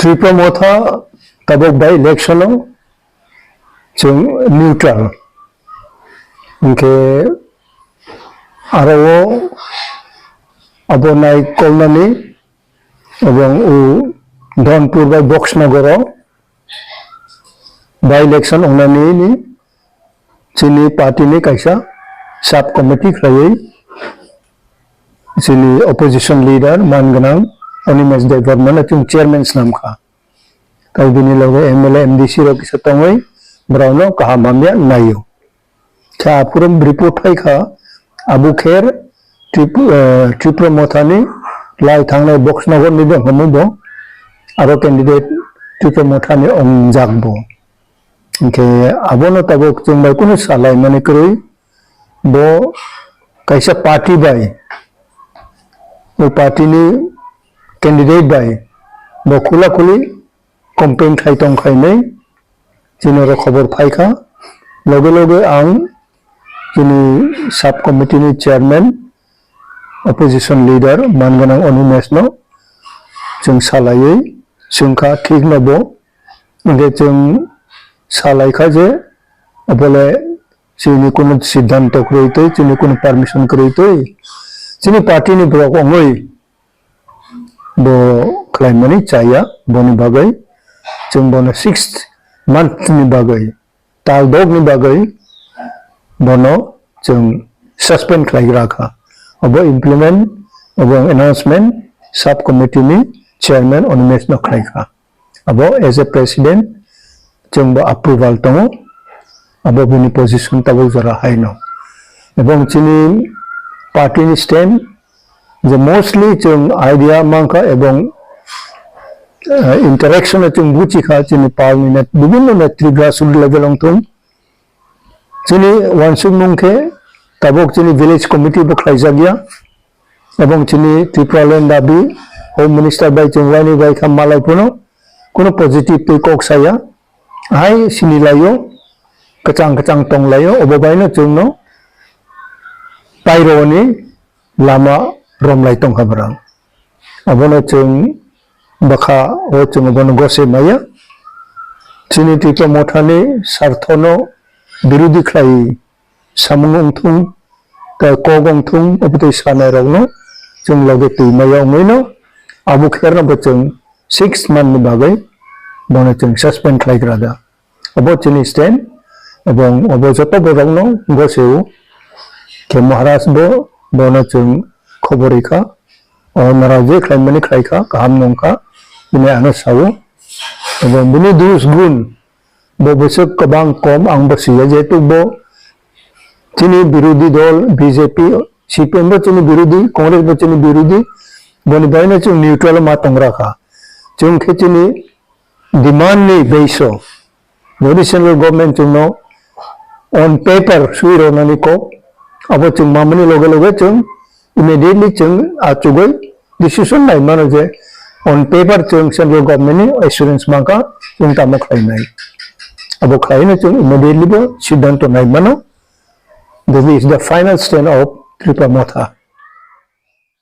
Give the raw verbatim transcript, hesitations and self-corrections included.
Tipra Motha tabok by election o chwng neutral. Hinkhe aro o abo nai kolnani ebong o Dhonpur bai Boxnagoro by election ongnani ni chini party ni kaisa sub committee khlaiwi chini opposition leader man gwnang Animesh Debbarma no chwng chairman swnam kha. Tai bini loge M L A, M D C rok kisa tongwi borokno kaham hamya naio. Khe aphuru report phai kha, Abu Kher Trip-, eh, Tipra Mothani lai thangnai Boxnagor ni dong hwnwi bo aro candidate Tipra Mothani ongjak bo. Hinkhe abono tabok chwng bai kunu salaimani kwrwi, bo kaisa party bai, bo party ni candidate bai bo khula khuli campaign khai tong khai hinwi chini oro khobor phai kha. Loge loge ang chini sub committee ni chairman, opposition leader man gwnang Animesh no chwng salaiwi swng kha, thik no bo. Hinkhe chwng salai kha je obole chini kunu siddhanto kwrwi twi, chini kunu permission kwrwi twi, chini party ni borok wngwi bo khlaimani chaya, boni bagwi chwng bono sixth month ni bagwi, tal dok ni bagwi bono chwng suspend khlaigra kha. Abo implement, abo announcement sub committee ni chairman Animesh no khlai kha. Abo as a president chwng bo approval tongo, abo bini position tabuk jora haino. Ebong chini party ni stand je mostly chwng idea mankha ebong, eh, interaction o chwng buchikha chini pal ni net-, bibinno netri grassroots level ongthung. Chini wansukmung khe tabuk chini village committee bo khlaijak ya. Ebong chini Tipraland dabi Home Minister bai chwng waini bai kha malai phano kuno positive tei kok saya. Hai sini laio, kwchang kwchang tong laio, obo baino chwngno paironi lama romlai tongkha borok. Abono chwng bwkha o chwng abono gose maya. Chini Tipra Mothani sarthono birodhi khlai samung wngthung, tei kok wngthung, obotwi sanairokno chwng loge twi maya wngwino abo kherno bo chwng six month ni bagwi bono chwng suspend khlaigra da. Obo chini stand, ebong obo joto borokno gosio khe Maharaj bo bono chwng khobor rikha, o nara je khlaimani khlaikha, kaham nungkha, bini ano sao, ebong bini dus gun bo bwswk kwbang kom ang bo siya, jehetu bo chini birodhi dol B J P, C P M bo chini birodhi, Congress bo chini birodhi, boni baino chwng neutral ma tongra kha. Chwng khe chini demand ni base o, jodi central government chwngno on paper swi rwnani kok, abo chwng mamani loge loge chwng immediately chwng achugwi decision nai mano je on paper chwng central government ni assurance mankha, chwng tamo khlainai. Abo khlaino chwng immediately bo siddhanto nai mano. This is the final stand of Tipra Motha.